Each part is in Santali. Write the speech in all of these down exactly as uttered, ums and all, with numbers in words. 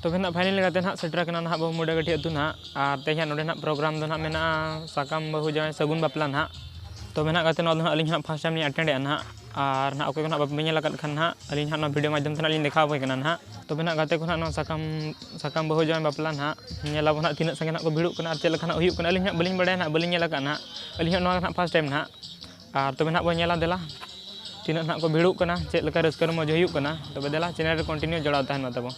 ᱛᱚᱵᱮ ᱱᱟᱜ final ᱞᱮᱠᱟᱛᱮ ᱱᱟᱜ ᱥᱮᱴᱮᱨ ᱟᱠᱟᱱᱟ ᱱᱟᱦᱟᱜ ᱵᱟᱹᱦᱩ ᱢᱩᱰᱟᱹ ᱜᱟᱹᱴᱷᱤ ᱟᱹᱛᱩ ᱱᱟᱦᱟᱜ᱾ ᱟᱨ ᱛᱮᱦᱮᱧ ᱱᱚᱰᱮ ᱱᱟᱜ program ᱫᱚ ᱱᱟᱜ ᱢᱮᱱᱟᱜᱼᱟ ᱥᱟᱠᱟᱢ ᱵᱟᱹᱦᱩ ᱡᱟᱶᱟᱭ ᱥᱟᱹᱜᱩᱱ ᱵᱟᱯᱞᱟ ᱱᱟᱦᱟᱜ᱾ ᱛᱚᱵᱮ ᱱᱟᱜ ᱜᱟᱛᱮ, ᱱᱚᱣᱟ ᱫᱚ ᱱᱟᱜ ᱟᱹᱞᱤᱧ ᱦᱟᱸᱜ first time ᱞᱤᱧ attend ᱮᱜᱼᱟ ᱱᱟᱦᱟᱜ᱾ ᱟᱨ ᱱᱟᱜ ᱚᱠᱚᱭ ᱠᱚ ᱱᱟᱜ ᱵᱟᱯᱮ ᱧᱮᱞ ᱟᱠᱟᱫ ᱠᱷᱟᱱ ᱱᱟᱜ, ᱟᱹᱞᱤᱧ ᱦᱟᱸᱜ ᱱᱚᱣᱟ video ᱢᱟᱫᱽᱫᱷᱚᱢ ᱛᱮ ᱱᱟᱜ ᱞᱤᱧ ᱫᱮᱠᱷᱟᱣ ᱟᱯᱮ ᱠᱟᱱᱟ ᱱᱟᱜ᱾ ᱛᱚᱵᱮ ᱱᱟᱜ ᱜᱟᱛᱮ ᱠᱚ ᱱᱟᱜ, ᱱᱚᱣᱟ ᱥᱟᱠᱟᱢ, ᱥᱟᱠᱟᱢ ᱵᱟᱹᱦᱩ ᱡᱟᱶᱟᱭ ᱵᱟᱯᱞᱟ ᱱᱟᱜ ᱧᱮᱞ ᱟᱵᱚᱱ ᱱᱟᱜ ᱛᱤᱱᱟᱹᱜ ᱥᱟᱸᱜᱮ ᱱᱟᱜ ᱠᱚ ᱵᱷᱤᱲᱚᱜ ᱠᱟᱱᱟ ᱟᱨ ᱪᱮᱫ ᱞᱮᱠᱟ ᱱᱟᱜ ᱦᱩᱭᱩᱜ ᱠᱟᱱᱟ᱾ ᱟᱹᱞᱤᱧ ᱦᱟᱸᱜ ᱵᱟᱹᱞᱤᱧ ᱵᱟᱲᱟᱭᱟ ᱱᱟᱜ, ᱵᱟᱹᱞᱤᱧ ᱧᱮᱞ ᱟᱠᱟᱫ ᱱᱟᱜ᱾ ᱟᱹᱞᱤᱧ ᱦᱟᱸᱜ ᱱᱚᱣᱟ ᱱᱟᱜ first time ᱱᱟᱜ᱾ ᱟᱨ ᱛᱚᱵᱮ ᱱᱟᱜ ᱵᱚᱱ ᱧᱮᱞᱟ, ᱫᱮᱞᱟ ᱛᱤᱱᱟᱹᱜ ᱱᱟᱜ ᱠᱚ ᱵᱷᱤᱲᱚᱜ ᱠᱟᱱᱟ, ᱪᱮᱫ ᱞᱮᱠᱟ ᱨᱟᱹᱥᱠᱟᱹ ᱨᱚᱢᱚᱡᱽ ᱦᱩᱭᱩᱜ ᱠᱟᱱᱟ᱾ ᱛᱚᱵᱮ ᱫᱮᱞᱟ channel ᱨᱮ continue ᱡᱚᱲᱟᱣ ᱛᱟᱦᱮᱱ ᱢᱟ ᱛᱟᱵᱚ᱾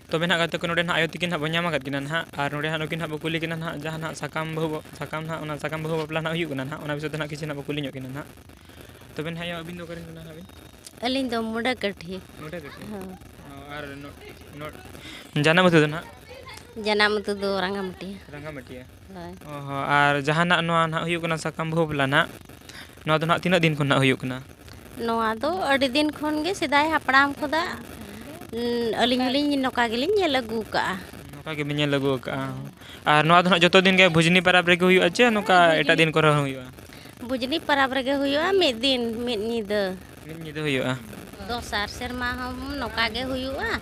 ᱛᱚᱵᱮ ᱱᱟᱦᱟᱜ ᱜᱟᱛᱮ ᱠᱚ, ᱱᱚᱰᱮ ᱱᱟᱦᱟᱜ ᱟᱭᱳ ᱛᱤᱠᱤᱱ ᱱᱟᱦᱟᱜ ᱵᱚᱱ ᱧᱟᱢ ᱟᱠᱟᱫ ᱠᱤᱱᱟ ᱱᱟᱦᱟᱜ, ᱟᱨ ᱱᱚᱰᱮ ᱦᱟᱸᱜ ᱱᱩᱠᱤᱱ ᱱᱟᱦᱟᱜ ᱵᱚ ᱠᱩᱞᱤ ᱠᱤᱱᱟ ᱱᱟᱦᱟᱜ, ᱡᱟᱦᱟᱸ ᱱᱟᱦᱟᱜ ᱥᱟᱠᱟᱢ ᱵᱟᱹᱦᱩ, ᱥᱟᱠᱟᱢ ᱱᱟᱦᱟᱜ, ᱚᱱᱟ ᱥᱟᱠᱟᱢ ᱵᱟᱹᱦᱩ ᱵᱟᱯᱞᱟ ᱱᱟᱦᱟᱜ ᱦᱩᱭᱩᱜ ᱠᱟᱱᱟ ᱱᱟᱦᱟᱜ, ᱚᱱᱟ ᱵᱤᱥᱚᱭ ᱛᱮ ᱱᱟᱦᱟᱜ ᱠᱤᱪᱷᱩ ᱱᱟᱦᱟᱜ ᱵᱚ ᱠᱩᱞᱤ ᱧᱚᱜ ᱠᱤᱱᱟ ᱱᱟᱦᱟᱜ᱾ ᱛᱚᱵᱮ ᱱᱟᱦᱟᱜ ᱟᱭᱳ, ᱟᱹᱵᱤᱱ ᱫᱚ ᱚᱠᱟ ᱨᱮᱱ ᱠᱟᱱᱟ ᱱᱟᱦᱟᱜ ᱵᱤᱱ? ᱟᱹᱞᱤᱧ ᱫᱚ ᱢᱩᱰᱟᱹ ᱠᱟᱹᱴᱷᱤ᱾ ᱱᱚᱰᱮ ᱠᱟᱹᱴᱷᱤ? ᱦᱳᱭ᱾ ᱚ, ᱟᱨ ᱱᱚ-, ᱱᱚ-, ᱡᱟᱱᱟᱢ ᱟᱹᱛᱩ ᱫᱚ ᱱᱟᱦᱟᱜ? ᱡᱟᱱᱟᱢ ᱟᱹᱛᱩ ᱫᱚ ᱨᱟᱸᱜᱟᱢᱟᱹᱴᱤᱭᱟᱹ᱾ ᱨᱟᱸᱜᱟᱢᱟᱹᱴᱤᱭᱟᱹ᱾ ᱦᱳᱭ᱾ ᱚ ᱦᱚᱸ, ᱟᱨ ᱡᱟᱦᱟᱸ ᱱᱟᱦᱟᱜ ᱱᱚᱣᱟ ᱱᱟᱦᱟᱜ ᱦᱩᱭᱩᱜ ᱠᱟᱱᱟ ᱥᱟᱠᱟᱢ ᱵᱟᱹᱦᱩ ᱵᱟᱯᱞᱟ ᱱᱟᱦᱟᱜ, ᱱᱚᱣᱟ ᱫᱚ ᱱᱟᱦᱟᱜ ᱛᱤᱱᱟᱹᱜ ᱫᱤᱱ ᱠᱷᱚᱱ ᱱᱟᱦᱟᱜ ᱦᱩᱭᱩᱜ ᱠᱟᱱᱟ? ᱱᱚᱣᱟ ᱫᱚ ᱟᱹᱰᱤ ᱫᱤᱱ ᱠᱷᱚᱱ ᱜᱮ, ᱥᱮᱫᱟᱭ ᱦᱟᱯᱲᱟᱢ ᱠᱷᱚᱱᱟᱜ, ᱩᱸ, ᱟᱹᱞᱤᱧ ᱦᱚᱸᱞᱤᱧ ᱱᱚᱝᱠᱟ ᱜᱮᱞᱤᱧ ᱧᱮᱞ ᱟᱹᱜᱩ ᱠᱟᱜᱼᱟ᱾ ᱱᱚᱝᱠᱟ ᱜᱮᱵᱤᱱ ᱧᱮᱞ ᱟᱹᱜᱩ ᱟᱠᱟᱜᱼᱟ᱾ ᱟᱨ ᱱᱚᱣᱟ ᱫᱚ ᱱᱟᱦᱟᱜ ᱡᱚᱛᱚ ᱫᱤᱱ ᱜᱮ ᱵᱷᱩᱡᱽᱱᱤ ᱯᱟᱨᱟᱵᱽ ᱨᱮᱜᱮ ᱦᱩᱭᱩᱜᱼᱟ ᱪᱮ ᱱᱚᱝᱠᱟ ᱮᱴᱟᱜ ᱫᱤᱱ ᱠᱚᱨᱮ ᱦᱚᱸ ᱦᱩᱭᱩᱜᱼᱟ? ᱵᱷᱩᱡᱽᱱᱤ ᱯᱟᱨᱟᱵᱽ ᱨᱮᱜᱮ ᱦᱩᱭᱩᱜᱼᱟ, ᱢᱤᱫ ᱫᱤᱱ, ᱢᱤᱫ ᱧᱤᱫᱟᱹ᱾ ᱢᱤᱫ ᱧᱤᱫᱟᱹ ᱦᱩᱭᱩᱜᱼᱟ᱾ ᱫᱚᱥᱟᱨ ᱥᱮᱨᱢᱟ ᱦᱚᱸ ᱱᱚᱝᱠᱟ ᱜᱮ ᱦᱩᱭᱩᱜᱼᱟ᱾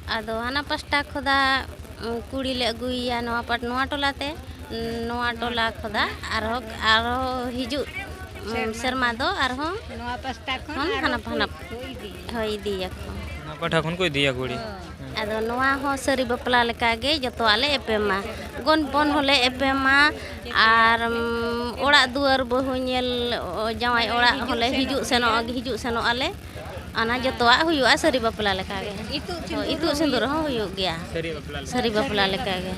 ᱟᱫᱚ ᱦᱟᱱᱟ ᱯᱟᱥᱴᱟ ᱠᱷᱚᱱᱟᱜ, ᱩᱸ, ᱠᱩᱲᱤ ᱞᱮ ᱟᱹᱜᱩᱭᱮᱭᱟ ᱱᱚᱣᱟ ᱯᱟᱴ-, ᱱᱚᱣᱟ ᱴᱚᱞᱟ ᱛᱮ, ᱩᱸ, ᱱᱚᱣᱟ ᱴᱚᱞᱟ ᱠᱷᱚᱱᱟᱜ ᱟᱨᱦᱚᱸ, ᱟᱨᱦᱚᱸ ᱦᱤᱡᱩᱜ, ᱩᱸ, ᱥᱮᱨᱢᱟ ᱫᱚ ᱟᱨᱦᱚᱸ ᱱᱚᱣᱟ ᱯᱟᱥᱴᱟ ᱠᱷᱚᱱ ᱠᱷᱚᱱ ᱟᱨᱦᱚᱸ ᱦᱟᱱᱟ ᱠᱚ, ᱯᱟᱦᱱᱟ ᱠᱚ ᱤᱫᱤᱭᱟ᱾ ᱦᱳᱭ, ᱤᱫᱤᱭᱟᱠᱚ᱾ ᱱᱚᱣᱟ ᱯᱟᱦᱴᱟ ᱠᱷᱚᱱ ᱠᱚ ᱤᱫᱤᱭᱟ ᱠᱩᱲᱤ᱾ ᱦᱳᱭ᱾ ᱦᱮᱸ᱾ ᱟᱫᱚ ᱱᱚᱣᱟ ᱦᱚᱸ ᱥᱟᱹᱨᱤ ᱵᱟᱯᱞᱟ ᱞᱮᱠᱟᱜᱮ ᱡᱚᱛᱚᱣᱟᱜ ᱞᱮ ᱮᱯᱮᱢᱟ, ᱜᱚᱱᱯᱚᱱ ᱦᱚᱸᱞᱮ ᱮᱯᱮᱢᱟ, ᱟᱨ, ᱩᱸ, ᱚᱲᱟᱜ ᱫᱩᱣᱟᱹᱨ ᱵᱟᱹᱦᱩ ᱧᱮᱞ, ᱚ, ᱡᱟᱶᱟᱭ ᱚᱲᱟᱜ ᱦᱚᱸᱞᱮ ᱦᱤᱡᱩᱜ ᱥᱮᱱᱚᱜ, ᱦᱤᱡᱩᱜ ᱥᱮᱱᱚᱜ ᱟᱞᱮ᱾ ᱚᱱᱟ ᱡᱚᱛᱚᱣᱟᱜ ᱦᱩᱭᱩᱜᱼᱟ ᱥᱟᱹᱨᱤ ᱵᱟᱯᱞᱟ ᱞᱮᱠᱟᱜᱮ᱾ ᱤᱛᱩᱫ ᱦᱳᱭ, ᱥᱤᱸᱫᱩᱨ ᱤᱛᱩᱫ ᱦᱚᱸ ᱥᱤᱸᱫᱩᱨ ᱦᱩᱭᱩᱜᱼᱟ᱾ ᱦᱚᱸ ᱦᱩᱭᱩᱜ ᱜᱮᱭᱟ᱾ ᱥᱟᱹᱨᱤ ᱵᱟᱯᱞᱟ ᱞᱮᱠᱟ᱾ ᱥᱟᱹᱨᱤ ᱵᱟᱯᱞᱟ ᱞᱮᱠᱟᱜᱮ᱾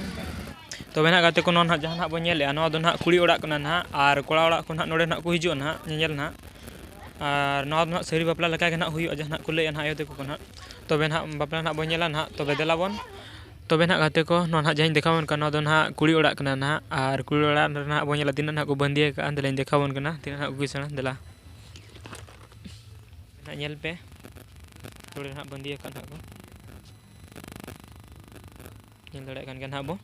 ᱛᱚᱵᱮ ᱱᱟᱦᱟᱜ ᱜᱟᱛᱮ ᱠᱚ, ᱱᱚᱣᱟ ᱱᱟᱦᱟᱜ ᱡᱟᱦᱟᱸ ᱱᱟᱦᱟᱜ ᱵᱚᱱ ᱧᱮᱞᱮᱜᱼᱟ, ᱱᱚᱣᱟ ᱫᱚ ᱱᱟᱦᱟᱜ ᱠᱩᱲᱤ ᱚᱲᱟᱜ ᱠᱟᱱᱟ ᱱᱟᱦᱟᱜ, ᱟᱨ ᱠᱚᱲᱟ ᱚᱲᱟᱜ ᱠᱷᱚᱱ ᱱᱟᱦᱟᱜ ᱱᱚᱰᱮ ᱱᱟᱦᱟᱜ ᱠᱚ ᱦᱤᱡᱩᱜᱼᱟ ᱱᱟᱦᱟᱜ ᱧᱮᱧᱮᱞ ᱱᱟᱦᱟᱜ᱾ ᱟᱨ ᱱᱚᱣᱟ ᱫᱚ ᱱᱟᱦᱟᱜ ᱥᱟᱹᱨᱤ ᱵᱟᱯᱞᱟ ᱞᱮᱠᱟᱜᱮ ᱱᱟᱦᱟᱜ ᱦᱩᱭᱩᱜᱼᱟ, ᱡᱟᱦᱟᱸ ᱱᱟᱦᱟᱜ ᱠᱚ ᱞᱟᱹᱭᱮᱜᱼᱟ ᱱᱟᱦᱟᱜ ᱟᱭᱳ ᱛᱟᱠᱚ ᱠᱚ ᱱᱟᱦᱟᱜ᱾ ᱛᱚᱵᱮ ᱱᱟᱦᱟᱜ ᱵᱟᱯᱞᱟ ᱱᱟᱦᱟᱜ ᱵᱚᱱ ᱧᱮᱞᱟ ᱱᱟᱦᱟᱜ᱾ ᱛᱚᱵᱮ ᱫᱮᱞᱟ ᱵᱚᱱ, ᱛᱚᱵᱮ ᱱᱟᱦᱟᱜ ᱜᱟᱛᱮ ᱠᱚ, ᱱᱚᱣᱟ ᱱᱟᱦᱟᱜ ᱡᱟᱦᱟᱸᱧ ᱫᱮᱠᱷᱟᱣ ᱟᱵᱚᱱ ᱠᱟᱱᱟ, ᱱᱚᱣᱟ ᱫᱚ ᱱᱟᱦᱟᱜ ᱠᱩᱲᱤ ᱚᱲᱟᱜ ᱠᱟᱱᱟ ᱱᱟᱦᱟᱜ, ᱟᱨ ᱠᱩᱲᱤ ᱚᱲᱟᱜ ᱨᱮ ᱱᱟᱦᱟᱜ ᱵᱚᱱ ᱧᱮᱞᱟ ᱛᱤᱱᱟᱹᱜ ᱱᱟᱦᱟᱜ ᱠᱚ ᱵᱟᱸᱫᱮ ᱟᱠᱟᱫᱼᱟ᱾ ᱫᱮᱞᱟᱧ ᱫᱮᱠᱷᱟᱣ ᱟᱵᱚᱱ ᱠᱟᱱᱟ ᱛᱤᱱᱟᱹᱜ ᱱᱟᱦᱟᱜ ᱠᱚ ᱠᱤᱥᱟᱹᱬᱟ᱾ ᱫᱮᱞᱟ᱾ ᱱᱟᱦᱟᱜ ᱧᱮᱞ ᱯᱮ, ᱱᱚᱰᱮ ᱱᱟᱦᱟᱜ ᱵᱟᱸᱫᱮ ᱟᱠᱟᱫ ᱱᱟᱦᱟᱜ ᱠᱚ᱾ ᱧᱮᱞ ᱫᱟᱲᱮᱭᱟᱜ ᱠᱟᱱ ᱜᱮᱭᱟ ᱱᱟᱦᱟᱜ ᱵᱚ᱾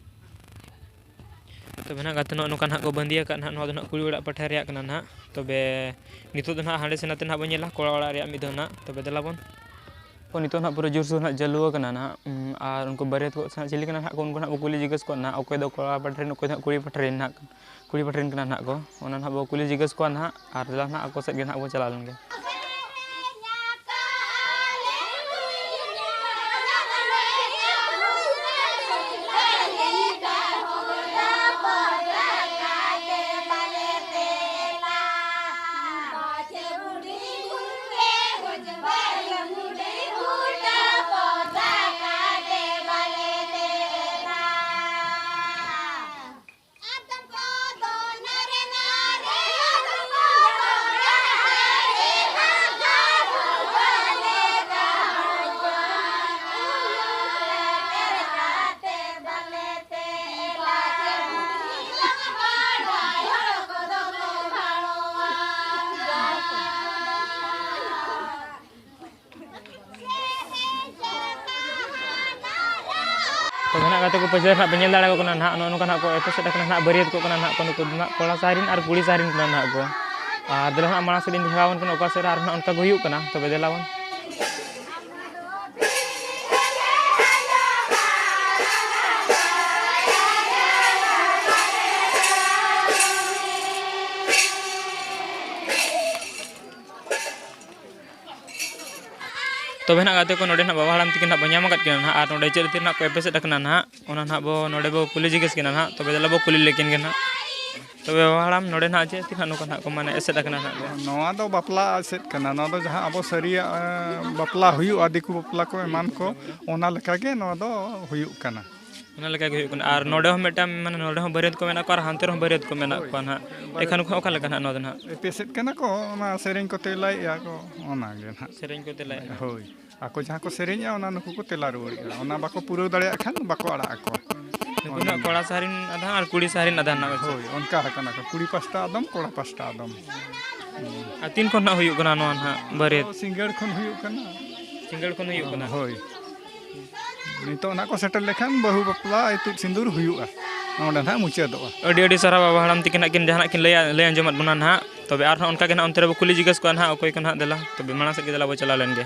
ᱛᱚᱵᱮ ᱱᱟᱦᱟᱜ ᱜᱟᱛᱮ, ᱱᱚᱜᱼᱚ ᱱᱚᱝᱠᱟ ᱱᱟᱦᱟᱜ ᱠᱚ ᱵᱟᱸᱫᱮ ᱟᱠᱟᱫ ᱱᱟᱦᱟᱜ᱾ ᱱᱚᱣᱟ ᱫᱚ ᱱᱟᱦᱟᱜ ᱠᱩᱲᱤ ᱚᱲᱟᱜ ᱯᱟᱦᱴᱟ ᱨᱮᱭᱟᱜ ᱠᱟᱱᱟ ᱱᱟᱦᱟᱜ᱾ ᱛᱚᱵᱮ ᱱᱤᱛᱚᱜ ᱫᱚ ᱱᱟᱦᱟᱜ ᱦᱟᱸᱰᱮ ᱥᱮ ᱱᱟᱛᱮ ᱱᱟᱦᱟᱜ ᱵᱚᱱ ᱧᱮᱞᱟ ᱠᱚᱲᱟ ᱚᱲᱟᱜ ᱨᱮᱭᱟᱜ ᱢᱤᱫ ᱫᱷᱟᱣ ᱱᱟᱦᱟᱜ᱾ ᱛᱚᱵᱮ ᱫᱮᱞᱟ ᱵᱚᱱ᱾ ᱱᱤᱛᱚᱜ ᱱᱟᱦᱟᱜ ᱯᱩᱨᱟᱹ ᱡᱳᱨᱥᱳᱨ ᱱᱟᱦᱟᱜ ᱪᱟᱹᱞᱩ ᱟᱠᱟᱱᱟ ᱱᱟᱦᱟᱜ᱾ ᱟᱨ ᱩᱱᱠᱩ ᱵᱟᱹᱨᱭᱟᱹᱛ ᱠᱚ ᱥᱮ ᱪᱤᱞᱤ ᱠᱟᱱᱟ ᱱᱟᱦᱟᱜ ᱠᱚ, ᱩᱱᱠᱩ ᱱᱟᱦᱟᱜ ᱵᱚ ᱠᱩᱞᱤ ᱡᱤᱜᱽᱜᱟᱹᱥ ᱠᱚᱣᱟ ᱱᱟᱦᱟᱜ, ᱚᱠᱚᱭ ᱫᱚ ᱠᱚᱲᱟ ᱯᱟᱴᱷᱟ ᱨᱮᱱ, ᱚᱠᱚᱭ ᱫᱚ ᱱᱟᱦᱟᱜ ᱠᱩᱲᱤ ᱯᱟᱴᱷᱟ ᱨᱮᱱ ᱱᱟᱦᱟᱜ, ᱠᱩᱲᱤ ᱯᱟᱴᱷᱟ ᱨᱮᱱ ᱠᱟᱱᱟ ᱱᱟᱦᱟᱜ ᱠᱚ᱾ ᱚᱱᱟ ᱱᱟᱦᱟᱜ ᱵᱚ ᱠᱩᱞᱤ ᱡᱤᱜᱽᱜᱟᱹᱥ ᱠᱚᱣᱟ ᱱᱟᱦᱟᱜ, ᱟᱨ ᱫᱮᱞᱟ ᱱᱟᱦᱟᱜ ᱟᱠᱚ ᱥᱮᱫ ᱜᱮ ᱱᱟᱦᱟᱜ ᱵᱚ ᱪᱟᱞᱟᱣ ᱞᱮᱱ ᱜᱮ᱾ ᱛᱚᱵᱮ ᱱᱟᱦᱟᱜ ᱜᱟᱛᱮ ᱠᱚ, ᱯᱟᱹᱪᱷᱞᱟᱹ ᱨᱮ ᱱᱟᱦᱟᱜ ᱯᱮ ᱧᱮᱞ ᱫᱟᱲᱮᱭᱟᱠᱚ ᱠᱟᱱᱟ ᱱᱟᱦᱟᱜ, ᱱᱚᱜᱼᱚ ᱱᱚᱝᱠᱟ ᱱᱟᱦᱟᱜ ᱠᱚ ᱮᱯᱮᱥᱮᱫ ᱟᱠᱟᱱᱟ ᱱᱟᱦᱟᱜ, ᱵᱟᱹᱨᱭᱟᱹᱛ ᱠᱚ ᱠᱟᱱᱟ ᱱᱟᱦᱟᱜ ᱠᱚ, ᱱᱩᱠᱩ ᱫᱚ ᱱᱟᱦᱟᱜ ᱠᱚᱲᱟ ᱥᱟᱭ ᱨᱮᱱ ᱟᱨ ᱠᱩᱲᱤ ᱥᱟᱭ ᱨᱮᱱ ᱠᱟᱱᱟ ᱱᱟᱦᱟᱜ ᱠᱚ᱾ ᱟᱨ ᱫᱮᱞᱟ ᱱᱟᱦᱟᱜ ᱢᱟᱲᱟᱝ ᱥᱮᱫ ᱤᱧ ᱫᱮᱠᱷᱟᱣ ᱟᱵᱚᱱ ᱠᱟᱱᱟ, ᱚᱠᱟ ᱥᱮᱫ ᱨᱮ ᱟᱨ ᱱᱟᱦᱟᱜ ᱚᱱᱠᱟ ᱜᱮ ᱦᱩᱭᱩᱜ ᱠᱟᱱᱟ᱾ ᱛᱚᱵᱮ ᱫᱮᱞᱟ ᱵᱚᱱ᱾ ᱛᱚᱵᱮ ᱱᱟᱦᱟᱜ ᱜᱟᱛᱮ ᱠᱚ, ᱱᱚᱰᱮ ᱱᱟᱦᱟᱜ ᱵᱟᱵᱟ ᱦᱟᱲᱟᱢ ᱛᱤᱠᱤᱱ ᱱᱟᱦᱟᱜ ᱵᱚᱱ ᱧᱟᱢ ᱟᱠᱟᱫ ᱠᱤᱱᱟ ᱱᱟᱦᱟᱜ, ᱟᱨ ᱱᱚᱰᱮ ᱪᱮᱫ ᱛᱮ ᱱᱟᱦᱟᱜ ᱠᱚ ᱮᱯᱮᱥᱮᱫ ᱟᱠᱟᱱᱟ ᱱᱟᱦᱟᱜ, ᱚᱱᱟ ᱱᱟᱦᱟᱜ ᱵᱚ, ᱱᱚᱰᱮ ᱵᱚ ᱠᱩᱞᱤ ᱡᱤᱜᱽᱜᱟᱹᱥ ᱠᱤᱱᱟ ᱱᱟᱦᱟᱜ᱾ ᱛᱚᱵᱮ ᱫᱮᱞᱟ ᱵᱚ ᱠᱩᱞᱤ ᱞᱮᱠᱤᱱ ᱜᱮ ᱱᱟᱦᱟᱜ᱾ ᱛᱚᱵᱮ ᱵᱟᱵᱟ ᱦᱟᱲᱟᱢ, ᱱᱚᱰᱮ ᱱᱟᱦᱟᱜ ᱪᱮᱫ ᱛᱮ ᱱᱟᱦᱟᱜ ᱱᱚᱝᱠᱟ ᱱᱟᱦᱟᱜ ᱠᱚ ᱢᱟᱱᱮ ᱮᱥᱮᱫ ᱟᱠᱟᱱᱟ ᱱᱟᱦᱟᱜ ᱠᱚ? ᱱᱚᱣᱟ ᱫᱚ ᱵᱟᱯᱞᱟ ᱮᱥᱮᱫ ᱠᱟᱱᱟ᱾ ᱱᱚᱣᱟ ᱫᱚ ᱡᱟᱦᱟᱸ ᱟᱵᱚ ᱥᱟᱹᱨᱤᱭᱟᱜ, ᱮᱸ, ᱵᱟᱯᱞᱟ ᱦᱩᱭᱩᱜᱼᱟ, ᱫᱤᱠᱩ ᱵᱟᱯᱞᱟ ᱠᱚ ᱮᱢᱟᱱ ᱠᱚ, ᱚᱱᱟ ᱞᱮᱠᱟ ᱜᱮ ᱱᱚᱣᱟ ᱫᱚ ᱦᱩᱭᱩᱜ ᱠᱟᱱᱟ᱾ ᱚᱱᱟ ᱞᱮᱠᱟ ᱜᱮ ᱦᱩᱭᱩᱜ ᱠᱟᱱᱟ᱾ ᱟᱨ ᱱᱚᱰᱮ ᱦᱚᱸ ᱢᱤᱫᱴᱟᱝ, ᱢᱟᱱᱮ, ᱱᱚᱰᱮ ᱦᱚᱸ ᱵᱟᱹᱨᱭᱟᱹᱛ ᱠᱚ ᱢᱮᱱᱟᱜ ᱠᱚᱣᱟ ᱟᱨ ᱦᱟᱱᱛᱮ ᱨᱮᱦᱚᱸ ᱵᱟᱹᱨᱭᱟᱹᱛ ᱠᱚ ᱢᱮᱱᱟᱜ ᱦᱳᱭ᱾ ᱠᱚᱣᱟ ᱱᱟᱦᱟᱜ᱾ ᱵᱟᱹᱨᱭᱟᱹᱛ ᱮᱠᱷᱟᱱ ᱠᱚ ᱚᱠᱟ ᱞᱮᱠᱟ ᱱᱟᱦᱟᱜ ᱱᱚᱣᱟ ᱫᱚ ᱱᱟᱦᱟᱜ? ᱮᱯᱮᱥᱮᱫ ᱠᱟᱱᱟ ᱠᱚ, ᱚᱱᱟ ᱥᱮᱨᱮᱧ ᱠᱚ ᱛᱮᱞᱟᱭᱮᱜᱼᱟ ᱠᱚ, ᱚᱱᱟ ᱜᱮ ᱱᱟᱦᱟᱜ᱾ ᱥᱮᱨᱮᱧ ᱠᱚ ᱛᱮᱞᱟᱭᱮᱜᱼᱟ᱾ ᱦᱳᱭ, ᱟᱠᱚ ᱡᱟᱦᱟᱸ ᱠᱚ ᱥᱮᱨᱮᱧᱮᱜᱼᱟ, ᱚᱱᱟ ᱱᱩᱠᱩ ᱠᱚ ᱛᱮᱞᱟ ᱨᱩᱣᱟᱹᱲᱮᱜᱼᱟ᱾ ᱚᱱᱟ ᱵᱟᱠᱚ ᱯᱩᱨᱟᱹᱣ ᱫᱟᱲᱮᱭᱟᱜ ᱠᱷᱟᱱ ᱵᱟᱠᱚ ᱟᱲᱟᱜ ᱟᱠᱚᱣᱟ᱾ ᱱᱩᱠᱩ ᱱᱟᱦᱟᱜ ᱠᱚᱲᱟ ᱥᱟᱦᱟ ᱨᱮᱱ ᱟᱫᱷᱟ ᱟᱨ ᱠᱩᱲᱤ ᱥᱟᱦᱟ ᱨᱮᱱ ᱟᱫᱷᱟ ᱱᱟᱦᱟᱜ᱾ ᱦᱳᱭ, ᱚᱱᱠᱟ ᱟᱠᱟᱱᱟ ᱠᱚ, ᱠᱩᱲᱤ ᱯᱟᱥᱴᱟ ᱟᱫᱚᱢ, ᱠᱚᱲᱟ ᱯᱟᱥᱴᱟ ᱟᱫᱚᱢ᱾ ᱟᱨ ᱛᱤᱱ ᱠᱷᱚᱱ ᱱᱟᱦᱟᱜ ᱦᱩᱭᱩᱜ ᱠᱟᱱᱟ ᱱᱚᱣᱟ ᱱᱟᱦᱟᱜ ᱵᱟᱹᱨᱭᱟᱹᱛ? ᱥᱤᱸᱜᱟᱹᱲ ᱠᱷᱚᱱ ᱦᱩᱭᱩᱜ ᱠᱟᱱᱟ᱾ ᱥᱤᱸᱜᱟᱹᱲ ᱠᱷᱚᱱ ᱦᱩᱭᱩᱜ ᱠᱟᱱᱟ᱾ ᱦᱳᱭ, ᱱᱤᱛᱚᱜ ᱱᱟᱦᱟᱜ ᱠᱚ ᱥᱮᱴᱮᱨ ᱞᱮᱠᱷᱟᱱ ᱵᱟᱹᱦᱩ ᱵᱟᱯᱞᱟ ᱤᱛᱩᱫ ᱥᱤᱸᱫᱩᱨ ᱦᱩᱭᱩᱜᱼᱟ, ᱱᱚᱸᱰᱮ ᱱᱟᱦᱟᱜ ᱢᱩᱪᱟᱹᱫᱚᱜᱼᱟ᱾ ᱟᱹᱰᱤ ᱟᱹᱰᱤ ᱥᱟᱨᱦᱟᱣ ᱵᱟᱵᱟ ᱦᱟᱲᱟᱢ ᱛᱤᱠᱤᱱ ᱱᱟᱜ ᱠᱤᱱ ᱡᱟᱦᱟᱱᱟᱜ ᱠᱤᱱ ᱞᱟᱹᱭᱟ, ᱞᱟᱹᱭ ᱟᱸᱡᱚᱢᱟᱫ ᱵᱚᱱᱟ ᱱᱟᱦᱟᱜ᱾ ᱛᱚᱵᱮ ᱟᱨᱦᱚᱸ ᱚᱱᱠᱟ ᱜᱮ ᱱᱟᱦᱟᱜ ᱚᱱᱛᱮ ᱨᱮᱵᱚ ᱠᱩᱞᱤ ᱡᱤᱜᱽᱜᱟᱹᱥ ᱠᱚᱣᱟ ᱱᱟᱦᱟᱜ ᱚᱠᱚᱭ ᱠᱚ ᱱᱟᱦᱟᱜ᱾ ᱫᱮᱞᱟ, ᱛᱚᱵᱮ ᱢᱟᱲᱟᱝ ᱥᱮᱫ ᱜᱮ ᱫᱮᱞᱟ ᱵᱚ ᱪᱟᱞᱟᱣ ᱞᱮᱱ ᱜᱮ᱾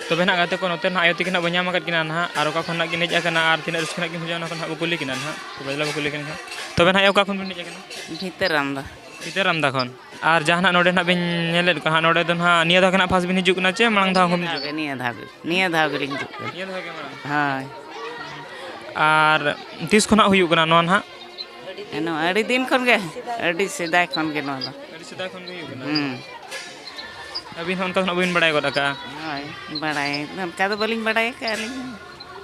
ᱛᱚᱵᱮ ᱱᱟᱦᱟᱜ ᱜᱟᱛᱮ ᱠᱚ, ᱱᱚᱛᱮ ᱱᱟᱦᱟᱜ ᱟᱭᱳ ᱛᱟᱹᱠᱤᱱ ᱱᱟᱦᱟᱜ ᱵᱚᱱ ᱧᱟᱢ ᱟᱠᱟᱫ ᱠᱤᱱᱟ ᱱᱟᱦᱟᱜ, ᱟᱨ ᱚᱠᱟ ᱠᱷᱚᱱ ᱱᱟᱦᱟᱜ ᱠᱤᱱ ᱦᱮᱡ ᱟᱠᱟᱱᱟ ᱟᱨ ᱛᱤᱱᱟᱹᱜ ᱨᱟᱹᱥᱠᱟᱹ ᱱᱟᱦᱟᱜ ᱠᱤᱱ ᱵᱩᱡᱷᱟᱹᱣᱟ, ᱚᱱᱟ ᱠᱚ ᱱᱟᱦᱟᱜ ᱵᱚ ᱠᱩᱞᱤ ᱠᱤᱱᱟ ᱱᱟᱦᱟᱜ᱾ ᱛᱚᱵᱮ ᱫᱮᱞᱟ ᱵᱚ ᱠᱩᱞᱤ ᱠᱤᱱᱟ ᱱᱟᱦᱟᱜ᱾ ᱛᱚᱵᱮ ᱱᱟᱦᱟᱜ ᱟᱭᱳ, ᱚᱠᱟ ᱠᱷᱚᱱ ᱵᱤᱱ ᱦᱮᱡ ᱟᱠᱟᱱᱟ? ᱵᱷᱤᱛᱟᱹᱨ ᱟᱢᱫᱟ ᱠᱷᱚᱱ᱾ ᱟᱨ ᱡᱟᱦᱟᱸ ᱱᱟᱦᱟᱜ ᱱᱚᱰᱮ ᱱᱟᱦᱟᱜ ᱵᱤᱱ ᱧᱮᱞᱮᱫ ᱠᱚᱣᱟ ᱦᱟᱸᱜ, ᱱᱚᱰᱮ ᱫᱚ ᱱᱟᱦᱟᱜ ᱱᱤᱭᱟᱹ ᱫᱷᱟᱣ ᱜᱮ ᱱᱟᱦᱟᱜ first ᱵᱤᱱ ᱦᱤᱡᱩᱜ ᱠᱟᱱᱟ ᱪᱮ ᱢᱟᱲᱟᱝ ᱫᱷᱟᱣ ᱦᱚᱸ ᱵᱤᱱ ᱦᱤᱡᱩᱜ ᱠᱟᱱᱟ? ᱱᱤᱭᱟᱹ ᱫᱷᱟᱣ ᱜᱮ, ᱱᱤᱭᱟᱹ ᱫᱷᱟᱣ ᱜᱮᱞᱤᱧ ᱦᱤᱡᱩᱜ ᱠᱟᱱᱟ᱾ ᱱᱤᱭᱟᱹ ᱫᱷᱟᱣ ᱜᱮ ᱢᱟᱲᱟᱝ? ᱦᱳᱭ᱾ ᱟᱨ ᱛᱤᱥ ᱠᱷᱚᱱᱟᱜ ᱦᱩᱭᱩᱜ ᱠᱟᱱᱟ ᱱᱚᱣᱟ ᱱᱟᱦᱟᱜ? ᱱᱚᱣᱟ ᱟᱹᱰᱤ ᱫᱤᱱ ᱠᱷᱚᱱ ᱜᱮ, ᱟᱹᱰᱤ ᱥᱮᱫᱟᱭ ᱠᱷᱚᱱ ᱜᱮ ᱱᱚᱣᱟ ᱫᱚ᱾ ᱟᱹᱰᱤ ᱥᱮᱫᱟᱭ ᱠᱷᱚᱱ ᱜᱮ ᱦᱩᱭᱩᱜ ᱠᱟᱱᱟ? ᱦᱩᱸ᱾ ᱟᱹᱵᱤᱱ ᱦᱚᱸ ᱚᱱᱠᱟ ᱫᱚ ᱱᱟᱦᱟᱜ ᱵᱟᱹᱵᱤᱱ ᱵᱟᱲᱟᱭ ᱜᱚᱫ ᱟᱠᱟᱜᱼᱟ? ᱦᱳᱭ, ᱵᱟᱲᱟᱭ ᱚᱱᱠᱟ ᱫᱚ ᱵᱟᱹᱞᱤᱧ ᱵᱟᱲᱟᱭ ᱟᱠᱟᱫᱼᱟ ᱟᱹᱞᱤᱧ ᱦᱚᱸ᱾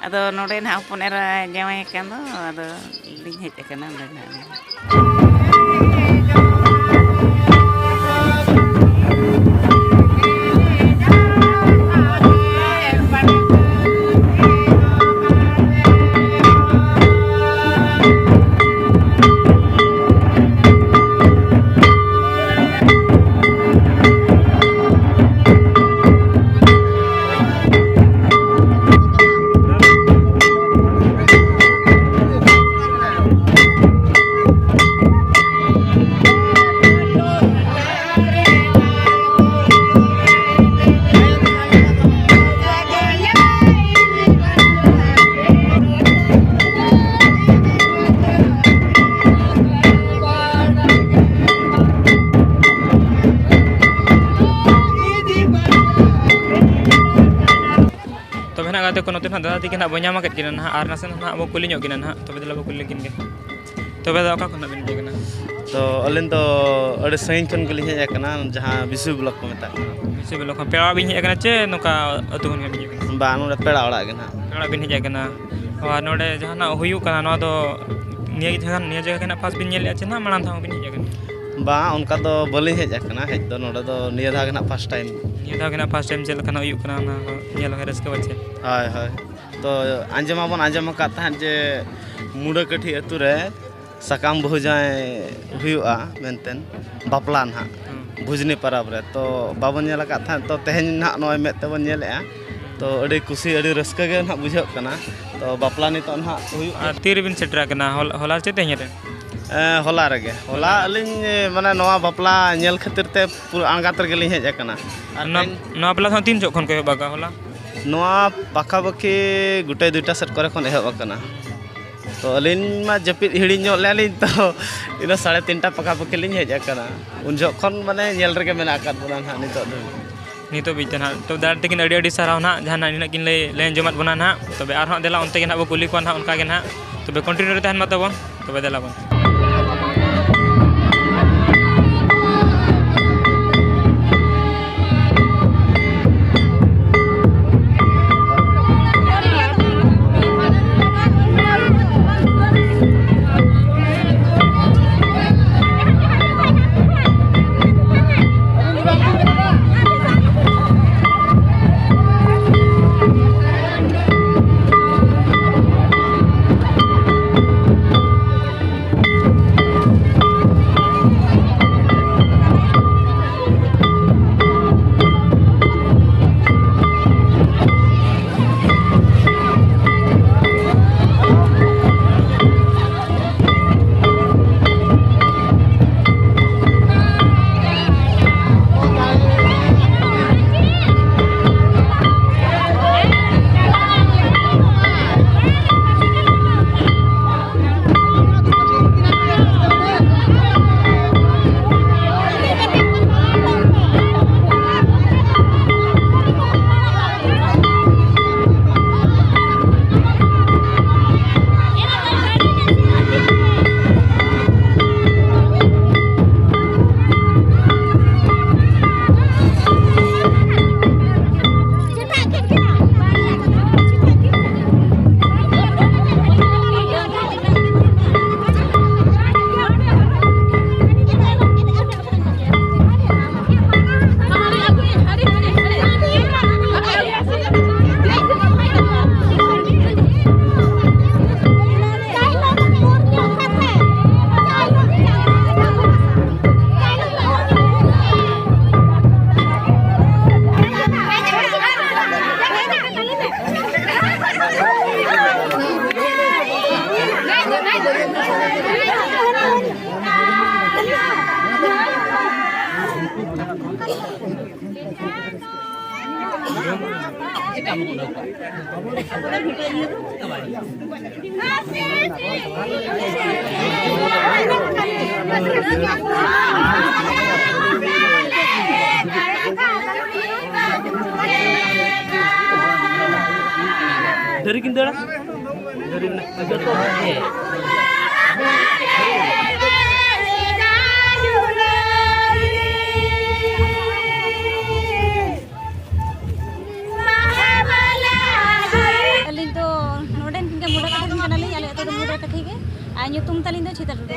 ᱟᱫᱚ ᱱᱚᱰᱮ ᱱᱟᱦᱟᱜ ᱦᱚᱯᱚᱱ ᱮᱨᱟ ᱡᱟᱶᱟᱭ ᱟᱠᱟᱱ ᱫᱚ, ᱟᱫᱚ ᱞᱤᱧ ᱦᱮᱡ ᱟᱠᱟᱱᱟ ᱱᱚᱰᱮ ᱱᱟᱦᱟᱜ ᱞᱤᱧ᱾ ᱱᱚᱛᱮ ᱱᱟᱦᱟᱜ ᱫᱟᱫᱟ ᱛᱟᱹᱠᱤᱱ ᱱᱟᱦᱟᱜ ᱵᱚ ᱧᱟᱢ ᱟᱠᱟᱫ ᱠᱤᱱᱟ ᱱᱟᱦᱟᱜ, ᱟᱨ ᱱᱟᱥᱮ ᱱᱟᱦᱟᱜ ᱵᱚ ᱠᱩᱞᱤ ᱧᱚᱜ ᱠᱤᱱᱟ ᱱᱟᱦᱟᱜ, ᱛᱚᱵᱮ ᱫᱮᱞᱟ ᱵᱚ ᱠᱩᱞᱤ ᱞᱮᱠᱤᱱ ᱜᱮ᱾ ᱛᱚᱵᱮ ᱫᱚ ᱚᱠᱟ ᱠᱷᱚᱱᱟᱜ ᱵᱤᱱ ᱦᱮᱡ ᱟᱠᱟᱱᱟ? ᱛᱚ ᱟᱹᱞᱤᱧ ᱫᱚ ᱟᱹᱰᱤ ᱥᱟᱺᱜᱤᱧ ᱠᱷᱚᱱ ᱜᱮᱞᱤᱧ ᱦᱮᱡ ᱟᱠᱟᱱᱟ, ᱡᱟᱦᱟᱸ ᱵᱤᱥᱩ ᱵᱞᱚᱠ ᱠᱚ ᱢᱮᱛᱟᱜ ᱠᱟᱱᱟ᱾ ᱵᱤᱥᱩ ᱵᱞᱚᱠ ᱠᱷᱚᱱ ᱯᱮᱲᱟ ᱚᱲᱟᱜ ᱵᱤᱱ ᱦᱮᱡ ᱟᱠᱟᱱᱟ ᱪᱮ ᱱᱚᱝᱠᱟ ᱟᱹᱛᱩ ᱠᱷᱚᱱ ᱜᱮ ᱵᱤᱱ ᱦᱮᱡ ᱟᱠᱟᱱᱟ? ᱵᱟᱝ, ᱱᱚᱰᱮ ᱯᱮᱲᱟ ᱚᱲᱟᱜ ᱜᱮ ᱱᱟᱦᱟᱜ᱾ ᱯᱮᱲᱟ ᱚᱲᱟᱜ ᱵᱤᱱ ᱦᱮᱡ ᱟᱠᱟᱱᱟ᱾ ᱟᱨ ᱱᱚᱰᱮ ᱡᱟᱦᱟᱱᱟᱜ ᱦᱩᱭᱩᱜ ᱠᱟᱱᱟ, ᱱᱚᱣᱟ ᱫᱚ ᱱᱤᱭᱟᱹ ᱡᱟᱭᱜᱟ, ᱱᱤᱭᱟᱹ ᱡᱟᱭᱜᱟ ᱜᱮ ᱱᱟᱦᱟᱜ ᱯᱷᱟᱥᱴ ᱵᱤᱱ ᱧᱮᱞᱮᱫᱼᱟ ᱪᱮ ᱱᱟᱦᱟᱜ ᱢᱟᱲᱟᱝ ᱫᱷᱟᱣ ᱦᱚᱸ ᱵᱤᱱ ᱦᱮᱡ ᱟᱠᱟᱱᱟ? ᱵᱟᱝ, ᱚᱱᱠᱟ ᱫᱚ ᱵᱟᱹᱞᱤᱧ ᱦᱮᱡ ᱟᱠᱟᱱᱟ, ᱦᱮᱡ ᱫᱚ ᱱᱚᱰᱮ ᱫᱚ ᱱᱤᱭᱟᱹ ᱫᱷᱟᱣ ᱜᱮ ᱱᱟᱦᱟᱜ ᱯᱷᱟᱥᱴ ᱴᱟᱭᱤᱢ᱾ ᱱᱤᱭᱟᱹ ᱫᱷᱟᱣ ᱜᱮ ᱱᱟᱦᱟᱜ ᱯᱷᱟᱥᱴ ᱴᱟᱭᱤᱢ ᱪᱮᱫ ᱞᱮᱠᱟᱱᱟᱜ ᱦᱩᱭᱩᱜ ᱠᱟᱱᱟ, ᱚᱱᱟ ᱠᱚ ᱧᱮᱞ ᱦᱚᱸ ᱨᱟᱹᱥᱠᱟᱹ ᱯᱟᱪᱮ᱾ ᱦᱳᱭ, ᱦᱳᱭ᱾ ᱛᱚ ᱟᱸᱡᱚᱢ ᱢᱟᱵᱚᱱ ᱟᱸᱡᱚᱢ ᱟᱠᱟᱫ ᱛᱟᱦᱮᱸᱫ ᱡᱮ ᱢᱩᱰᱟᱹᱠᱟᱹᱴᱷᱤ ᱟᱹᱛᱩ ᱨᱮ ᱥᱟᱠᱟᱢ ᱵᱟᱹᱦᱩ ᱡᱟᱶᱟᱭ ᱦᱩᱭᱩᱜᱼᱟ ᱢᱮᱱᱛᱮ, ᱵᱟᱯᱞᱟ ᱱᱟᱦᱟᱜ᱾ ᱦᱩᱸ᱾ ᱵᱷᱩᱡᱽᱱᱤ ᱯᱟᱨᱟᱵᱽ ᱨᱮ᱾ ᱛᱚ ᱵᱟᱵᱚᱱ ᱧᱮᱞ ᱟᱠᱟᱫ ᱛᱟᱦᱮᱸᱫ, ᱛᱚ ᱛᱮᱦᱮᱧ ᱱᱟᱦᱟᱜ ᱱᱚᱜᱼᱚᱭ ᱢᱮᱫ ᱛᱮᱵᱚᱱ ᱧᱮᱞᱮᱜᱼᱟ᱾ ᱛᱚ ᱟᱹᱰᱤ ᱠᱩᱥᱤ, ᱟᱹᱰᱤ ᱨᱟᱹᱥᱠᱟᱹ ᱜᱮ ᱱᱟᱦᱟᱜ ᱵᱩᱡᱷᱟᱹᱜ ᱠᱟᱱᱟ᱾ ᱛᱚ ᱵᱟᱯᱞᱟ ᱱᱤᱛᱚᱜ ᱱᱟᱦᱟᱜ ᱦᱩᱭᱩᱜ ᱟᱨ ᱛᱤ ᱨᱮᱵᱤᱱ ᱥᱮᱴᱮᱨ ᱟᱠᱟᱱᱟ? ᱦᱚᱞ-, ᱦᱚᱞᱟ ᱪᱮ ᱛᱮᱦᱮᱧ ᱨᱮ? ᱮᱸ, ᱦᱚᱞᱟ ᱨᱮᱜᱮ᱾ ᱦᱚᱞᱟ ᱦᱚᱞᱟ᱾ ᱟᱹᱞᱤᱧ, ᱮ, ᱢᱟᱱᱮ ᱱᱚᱣᱟ ᱵᱟᱯᱞᱟ ᱧᱮᱞ ᱠᱷᱟᱹᱛᱤᱨ ᱛᱮ ᱯᱩᱨᱟᱹ ᱟᱬᱜᱟᱛ ᱨᱮᱜᱮᱞᱤᱧ ᱦᱮᱡ ᱟᱠᱟᱱᱟ᱾ ᱟᱨ ᱱᱚᱣᱟ, ᱛᱮᱦᱮᱧ ᱱᱚᱣᱟ ᱵᱟᱯᱞᱟ ᱫᱚ ᱛᱤᱱ ᱡᱚᱠᱷᱚᱱ ᱠᱷᱚᱱ ᱠᱚ ᱮᱦᱚᱵ ᱟᱠᱟᱫᱟ ᱦᱚᱞᱟ? ᱱᱚᱣᱟ ᱯᱟᱠᱷᱟᱯᱟᱹᱠᱷᱤ ᱜᱚᱴᱟᱭ ᱫᱩᱭᱴᱟ ᱥᱮᱫ ᱠᱚᱨᱮ ᱠᱷᱚᱱ ᱮᱦᱚᱵ ᱟᱠᱟᱱᱟ᱾ ᱛᱚ ᱟᱹᱞᱤᱧ ᱢᱟ ᱡᱟᱹᱯᱤᱫ ᱦᱤᱲᱤᱧ ᱧᱚᱜ ᱞᱮᱜᱼᱟ ᱞᱤᱧ, ᱛᱚ ᱤᱱᱟᱹ ᱥᱟᱲᱮ ᱛᱤᱱᱴᱟ ᱯᱟᱠᱷᱟᱯᱟᱹᱠᱷᱤ ᱞᱤᱧ ᱦᱮᱡ ᱟᱠᱟᱱᱟ᱾ ᱩᱱ ᱡᱚᱦᱚᱜ ᱠᱷᱚᱱ ᱢᱟᱱᱮ ᱧᱮᱞ ᱨᱮᱜᱮ ᱢᱮᱱᱟᱜ ᱟᱠᱟᱫ ᱵᱚᱱᱟ ᱱᱟᱦᱟᱜ ᱱᱤᱛᱚᱜ ᱫᱷᱟᱹᱵᱤᱡ᱾ ᱱᱤᱛᱚᱜ ᱵᱤᱡ ᱛᱮ ᱱᱟᱦᱟᱜ᱾ ᱛᱚ ᱫᱟᱫᱟ ᱛᱟᱹᱠᱤᱱ ᱟᱹᱰᱤ ᱟᱹᱰᱤ ᱥᱟᱨᱦᱟᱣ ᱱᱟᱦᱟᱜ, ᱡᱟᱦᱟᱱᱟᱜ ᱱᱤᱱᱟᱹᱜ ᱠᱤᱱ ᱞᱟᱹᱭ, ᱞᱟᱹᱭ ᱟᱸᱡᱚᱢᱟᱫ ᱵᱚᱱᱟ ᱱᱟᱦᱟᱜ᱾ ᱛᱚᱵᱮ ᱟᱨᱦᱚᱸ ᱫᱮᱞᱟ ᱚᱱᱛᱮ ᱜᱮ ᱱᱟᱦᱟᱜ ᱵᱚ ᱠᱩᱞᱤ ᱠᱚᱣᱟ ᱱᱟᱦᱟᱜ, ᱚᱱᱠᱟ ᱜᱮ ᱱᱟᱦᱟᱜ᱾ ᱛᱚᱵᱮ ᱫᱮᱞᱟ ᱵᱚᱱ᱾ ᱰᱟᱹᱨᱤ ᱠᱤᱱ ᱫᱟᱹᱲᱟ᱾ ᱰᱟᱹᱨᱤ ᱢᱮᱱᱟᱜ ᱡᱚᱛᱚ ᱦᱚᱲ ᱜᱮ᱾ ᱟᱹᱞᱤᱧ ᱫᱚ ᱱᱚᱰᱮᱱ ᱜᱮ, ᱢᱩᱰᱟᱹᱠᱟᱴᱷᱤ ᱨᱮᱱ ᱠᱟᱱᱟᱞᱤᱧ᱾ ᱟᱞᱮ ᱟᱹᱛᱩ ᱫᱚ ᱢᱩᱰᱟᱹᱠᱟᱴᱷᱤ ᱜᱮ᱾ ᱟᱨ ᱧᱩᱛᱩᱢ ᱛᱟᱹᱞᱤᱧ ᱫᱚ ᱪᱷᱤᱛᱟᱹ ᱴᱩᱰᱩ᱾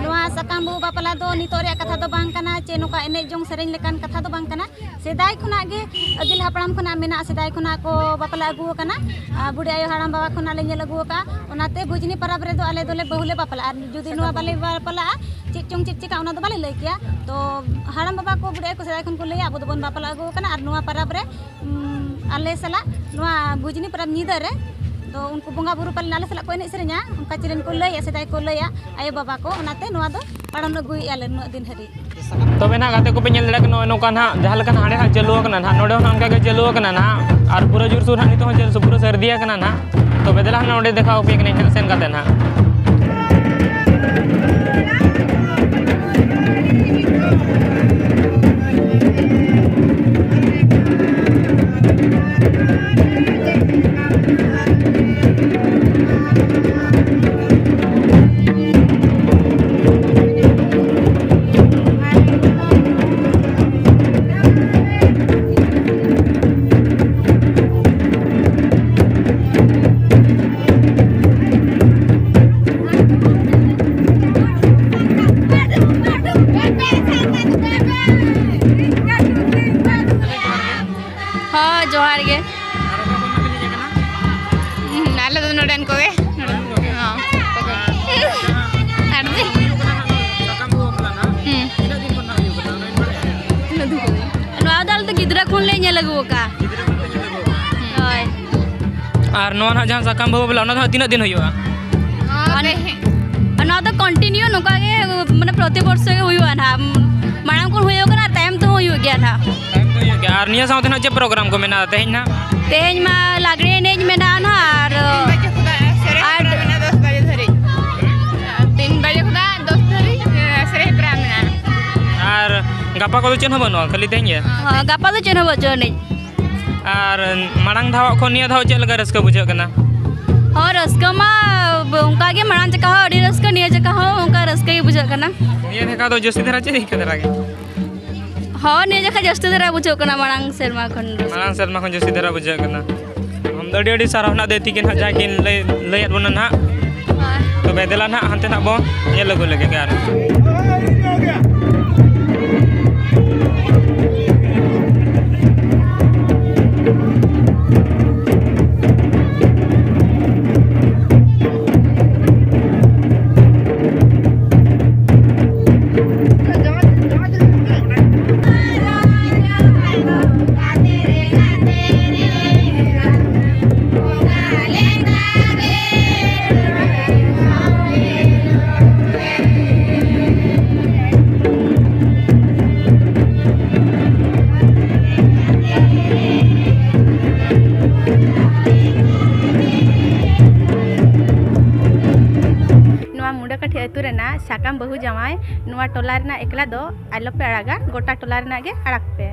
ᱱᱚᱣᱟ ᱥᱟᱠᱟᱢ ᱵᱟᱹᱦᱩ ᱵᱟᱯᱞᱟ ᱫᱚ ᱱᱤᱛᱚᱜ ᱨᱮᱭᱟᱜ ᱠᱟᱛᱷᱟ ᱫᱚ ᱵᱟᱝ ᱠᱟᱱᱟ, ᱪᱮ ᱱᱚᱝᱠᱟ ᱮᱱᱮᱡ ᱡᱚᱝ ᱥᱮᱨᱮᱧ ᱞᱮᱠᱟᱱ ᱠᱟᱛᱷᱟ ᱫᱚ ᱵᱟᱝ ᱠᱟᱱᱟ᱾ ᱥᱮᱫᱟᱭ ᱠᱷᱚᱱᱟᱜ ᱜᱮ, ᱟᱹᱜᱤᱞ ᱦᱟᱯᱲᱟᱢ ᱠᱷᱚᱱᱟᱜ ᱢᱮᱱᱟᱜᱼᱟ, ᱥᱮᱫᱟᱭ ᱠᱷᱚᱱᱟᱜ ᱠᱚ ᱵᱟᱯᱞᱟ ᱟᱹᱜᱩ ᱟᱠᱟᱱᱟ᱾ ᱟᱨ ᱵᱩᱰᱷᱤ ᱟᱭᱳ ᱦᱟᱲᱟᱢ ᱵᱟᱵᱟ ᱠᱷᱚᱱᱟᱜ ᱞᱮ ᱧᱮᱞ ᱟᱹᱜᱩ ᱟᱠᱟᱫᱼᱟ᱾ ᱚᱱᱟᱛᱮ ᱵᱷᱩᱡᱽᱱᱤ ᱯᱚᱨᱚᱵᱽ ᱨᱮᱫᱚ ᱟᱞᱮ ᱫᱚᱞᱮ ᱵᱟᱹᱦᱩ ᱞᱮ ᱵᱟᱯᱞᱟᱜᱼᱟ᱾ ᱟᱨ ᱡᱩᱫᱤ ᱱᱚᱣᱟ ᱵᱟᱞᱮ ᱵᱟᱯᱞᱟᱜᱼᱟ, ᱪᱮᱫ ᱪᱚᱝ ᱪᱮᱫ ᱪᱤᱠᱟᱹᱜᱼᱟ, ᱚᱱᱟ ᱫᱚ ᱵᱟᱞᱮ ᱞᱟᱹᱭ ᱠᱮᱭᱟ᱾ ᱛᱚ ᱦᱟᱲᱟᱢ ᱵᱟᱵᱟ ᱠᱚ, ᱵᱩᱰᱷᱤ ᱟᱭᱳ ᱠᱚ ᱥᱮᱫᱟᱭ ᱠᱷᱚᱱ ᱠᱚ ᱞᱟᱹᱭᱟ, ᱟᱵᱚ ᱫᱚᱵᱚᱱ ᱵᱟᱯᱞᱟ ᱟᱹᱜᱩ ᱟᱠᱟᱱᱟ᱾ ᱟᱨ ᱱᱚᱣᱟ ᱯᱚᱨᱚᱵᱽ ᱨᱮ, ᱩᱢ, ᱟᱞᱮ ᱥᱟᱞᱟᱜ ᱱᱚᱣᱟ ᱵᱷᱩᱡᱽᱱᱤ ᱯᱚᱨᱚᱵᱽ ᱧᱤᱫᱟᱹ ᱨᱮ, ᱛᱚ ᱩᱱᱠᱩ ᱵᱚᱸᱜᱟ ᱵᱩᱨᱩ ᱯᱟᱞᱮᱱ ᱟᱞᱮ ᱥᱟᱞᱟᱜ ᱠᱚ ᱮᱱᱮᱡ ᱥᱮᱨᱮᱧᱟ, ᱚᱱᱠᱟ ᱪᱮᱞᱮᱱ ᱠᱚ ᱞᱟᱹᱭᱟ, ᱥᱮᱫᱟᱭ ᱠᱚ ᱞᱟᱹᱭᱟ ᱟᱭᱳ ᱵᱟᱵᱟ ᱠᱚ, ᱚᱱᱟᱛᱮ ᱱᱚᱣᱟ ᱫᱚ ᱯᱟᱞᱚᱱ ᱟᱹᱜᱩᱭᱮᱫᱼᱟ ᱞᱮ ᱱᱩᱱᱟᱹᱜ ᱫᱤᱱ ᱦᱟᱹᱵᱤᱡ᱾ ᱛᱚᱵᱮ ᱱᱟᱦᱟᱜ ᱜᱟᱛᱮ ᱠᱚᱯᱮ ᱧᱮᱞ ᱫᱟᱲᱮᱭᱟᱜ ᱠᱟᱱᱟ, ᱱᱚᱜᱼᱚᱭ ᱱᱚᱝᱠᱟ ᱱᱟᱦᱟᱜ ᱡᱟᱦᱟᱸ ᱞᱮᱠᱟ ᱱᱟᱦᱟᱜ ᱦᱟᱸᱰᱮ ᱱᱟᱦᱟᱜ ᱪᱟᱹᱞᱩ ᱟᱠᱟᱱᱟ ᱱᱟᱦᱟᱜ, ᱱᱚᱰᱮ ᱦᱚᱸ ᱱᱟᱦᱟᱜ ᱚᱱᱠᱟ ᱜᱮ ᱪᱟᱹᱞᱩ ᱟᱠᱟᱱᱟ ᱱᱟᱦᱟᱜ, ᱟᱨ ᱯᱩᱨᱟᱹ ᱡᱳᱨᱥᱳᱨ ᱱᱟᱦᱟᱜ ᱱᱤᱛᱚᱜ ᱦᱚᱸ ᱪᱟᱹᱞᱩ, ᱯᱩᱨᱟᱹ ᱥᱟᱹᱨᱫᱤ ᱟᱠᱟᱱᱟ ᱱᱟᱦᱟᱜ᱾ ᱛᱚᱵᱮ ᱫᱮᱞᱟ ᱱᱟᱦᱟᱜ ᱚᱸᱰᱮ ᱫᱮᱠᱷᱟᱣ ᱟᱯᱮ ᱠᱟᱹᱱᱟᱹᱧ ᱱᱟᱦᱟᱜ ᱥᱮᱱ ᱠᱟᱛᱮ ᱱᱟᱦᱟᱜ᱾ ᱦᱚᱸ, ᱡᱚᱦᱟᱨ ᱜᱮ᱾ ᱟᱨ ᱚᱠᱟ ᱠᱷᱚᱱ ᱯᱮ ᱦᱮᱡ ᱟᱠᱟᱱᱟ? ᱦᱩᱸ, ᱟᱞᱮ ᱫᱚ ᱱᱚᱰᱮᱱ ᱠᱚᱜᱮ᱾ ᱱᱚᱰᱮᱱ ᱠᱚᱜᱮ? ᱦᱚᱸ᱾ ᱟᱨ ᱡᱟᱦᱟᱸ ᱟᱨ ᱫᱤ- ᱦᱩᱭᱩᱜ ᱠᱟᱱᱟ ᱦᱟᱸᱜ, ᱥᱟᱠᱟᱢ ᱵᱟᱹᱦᱩ ᱵᱟᱯᱞᱟ ᱱᱟᱦᱟᱜ᱾ ᱦᱩᱸ᱾ ᱛᱤᱱᱟᱹᱜ ᱫᱤᱱ ᱠᱷᱚᱱ ᱱᱟᱦᱟᱜ ᱦᱩᱭᱩᱜ ᱠᱟᱱᱟ, ᱚᱱᱟ ᱵᱤᱱ ᱵᱟᱲᱟᱭᱟ? ᱱᱚᱣᱟ ᱫᱚ ᱟᱞᱮ ᱫᱚ ᱜᱤᱫᱽᱨᱟᱹ ᱠᱷᱚᱱ ᱞᱮ ᱧᱮᱞ ᱟᱹᱜᱩ ᱟᱠᱟᱫᱼᱟ᱾ ᱜᱤᱫᱽᱨᱟᱹ ᱠᱷᱚᱱ ᱯᱮ ᱧᱮᱞ ᱟᱹᱜᱩ ᱟᱠᱟᱫᱼᱟ? ᱦᱳᱭ᱾ ᱟᱨ ᱱᱚᱣᱟ ᱱᱟᱦᱟᱜ ᱡᱟᱦᱟᱸ ᱥᱟᱠᱟᱢ ᱵᱟᱹᱦᱩ ᱵᱟᱯᱞᱟ, ᱚᱱᱟ ᱫᱚ ᱦᱟᱸᱜ ᱛᱤᱱᱟᱹᱜ ᱫᱤᱱ ᱦᱩᱭᱩᱜᱼᱟ? ᱱᱚᱣᱟ ᱫᱚ ᱠᱚᱱᱴᱤᱱᱤᱭᱩ ᱱᱚᱝᱠᱟ ᱜᱮ, ᱢᱟᱱᱮ, ᱯᱨᱚᱛᱤ ᱵᱚᱨᱥᱚ ᱜᱮ ᱦᱩᱭᱩᱜᱼᱟ ᱱᱟᱦᱟᱜ᱾ ᱢᱟᱲᱟᱝ ᱠᱷᱚᱱ ᱦᱩᱭᱩᱜ ᱠᱟᱱᱟ ᱟᱨ ᱛᱟᱭᱚᱢ ᱛᱮᱦᱚᱸ ᱦᱩᱭᱩᱜ ᱜᱮᱭᱟ ᱱᱟᱦᱟᱜ᱾ ᱛᱟᱭᱚᱢ ᱛᱮ ᱦᱩᱭᱩᱜ ᱜᱮᱭᱟ᱾ ᱟᱨ ᱱᱤᱭᱟᱹ ᱥᱟᱶᱛᱮ ᱱᱟᱦᱟᱜ ᱪᱮᱫ ᱯᱨᱳᱜᱨᱟᱢ ᱠᱚ ᱢᱮᱱᱟᱜᱼᱟ ᱛᱮᱦᱮᱧ ᱱᱟᱦᱟᱜ? ᱛᱮᱦᱮᱧ ᱢᱟ ᱞᱟᱜᱽᱲᱮ ᱮᱱᱮᱡ ᱢᱮᱱᱟᱜᱼᱟ ᱱᱟᱦᱟᱜ ᱟᱨ ᱵᱟᱡᱮ ᱠᱷᱚᱱᱟᱜ ᱥᱮᱨᱮᱧ ᱟᱨ ᱦᱮᱯᱨᱟᱣ ᱢᱮᱱᱟᱜᱼᱟ ᱫᱚᱥ ᱵᱟᱡᱮ ᱫᱷᱟᱹᱨᱤᱡ᱾ ᱛᱤᱱ ᱵᱟᱡᱮ ᱠᱷᱚᱱᱟᱜ ᱫᱚᱥ ᱫᱷᱟᱹᱨᱤᱡ, ᱮ, ᱥᱮᱨᱮᱧ ᱦᱮᱯᱨᱟᱣ ᱢᱮᱱᱟᱜᱼᱟ᱾ ᱟᱨ ᱜᱟᱯᱟ ᱠᱚᱫᱚ ᱪᱮᱫ ᱦᱚᱸ ᱵᱟᱹᱱᱩᱜᱼᱟ, ᱠᱷᱟᱹᱞᱤ ᱛᱮᱦᱮᱧ ᱜᱮ? ᱦᱚᱸ, ᱜᱟᱯᱟ ᱫᱚ ᱪᱮᱫ ᱦᱚᱸ ᱵᱟᱹᱪᱩᱜ ᱟᱹᱱᱤᱡ᱾ ᱟᱨ ᱢᱟᱲᱟᱝ ᱫᱷᱟᱣᱟᱜ ᱠᱷᱚᱱ ᱱᱤᱭᱟᱹ ᱫᱷᱟᱣ ᱪᱮᱫ ᱞᱮᱠᱟ ᱨᱟᱹᱥᱠᱟᱹ ᱵᱩᱡᱷᱟᱹᱜ ᱠᱟᱱᱟ? ᱦᱚᱸ, ᱨᱟᱹᱥᱠᱟᱹ ᱢᱟ ᱚᱱᱠᱟ ᱜᱮ, ᱢᱟᱲᱟᱝ ᱡᱚᱠᱷᱟ ᱦᱚᱸ ᱟᱹᱰᱤ ᱨᱟᱹᱥᱠᱟᱹ, ᱱᱤᱭᱟᱹ ᱡᱚᱠᱷᱟ ᱦᱚᱸ ᱚᱱᱠᱟ ᱨᱟᱹᱥᱠᱟᱹ ᱜᱮ ᱵᱩᱡᱷᱟᱹᱜ ᱠᱟᱱᱟ᱾ ᱱᱤᱭᱟᱹ ᱡᱚᱠᱷᱟ ᱫᱚ ᱡᱟᱹᱥᱛᱤ ᱫᱷᱟᱨᱟ ᱪᱮᱫ ᱤᱱᱠᱟᱹ ᱫᱷᱟᱨᱟ ᱜᱮ? ᱦᱚᱸ, ᱱᱤᱭᱟᱹ ᱡᱚᱠᱷᱟ ᱡᱟᱹᱥᱛᱤ ᱫᱷᱟᱨᱟ ᱵᱩᱡᱷᱟᱹᱜ ᱠᱟᱱᱟ ᱢᱟᱲᱟᱝ ᱥᱮᱨᱢᱟ ᱠᱷᱚᱱ ᱫᱚ᱾ ᱢᱟᱲᱟᱝ ᱥᱮᱨᱢᱟ ᱠᱷᱚᱱ ᱡᱟᱹᱥᱛᱤ ᱫᱷᱟᱨᱟ ᱵᱩᱡᱷᱟᱹᱜ ᱠᱟᱱᱟ᱾ ᱟᱢ ᱫᱚ ᱟᱹᱰᱤ ᱟᱹᱰᱤ ᱥᱟᱨᱦᱟᱣ ᱱᱟᱜ ᱫᱟᱹᱭ ᱛᱤᱠᱤᱱ ᱦᱟᱸᱜ ᱡᱟᱦᱟᱸ ᱠᱤᱱ ᱞᱟᱹᱭ, ᱞᱟᱹᱭᱟᱫ ᱵᱚᱱᱟ ᱱᱟᱦᱟᱜ᱾ ᱦᱳᱭ᱾ ᱛᱚᱵᱮ ᱫᱮᱞᱟ ᱱᱟᱦᱟᱜ ᱦᱟᱱᱛᱮ ᱱᱟᱜ ᱵᱚᱱ ᱧᱮᱞ ᱟᱹᱜᱩ ᱞᱮᱜᱮ ᱜᱮ ᱟᱨ᱾ ᱱᱚᱣᱟ ᱢᱩᱰᱟᱹᱠᱟᱹᱴᱷᱤ ᱟᱹᱛᱩ ᱨᱮᱱᱟᱜ ᱥᱟᱠᱟᱢ ᱵᱟᱹᱦᱩ ᱡᱟᱶᱟᱭ ᱱᱚᱣᱟ ᱴᱚᱞᱟ ᱨᱮᱱᱟᱜ ᱮᱠᱞᱟ ᱫᱚ ᱟᱞᱚᱯᱮ ᱟᱲᱟᱜᱟ, ᱜᱚᱴᱟ ᱴᱚᱞᱟ ᱨᱮᱱᱟᱜ ᱜᱮ ᱟᱲᱟᱜᱽ ᱯᱮ᱾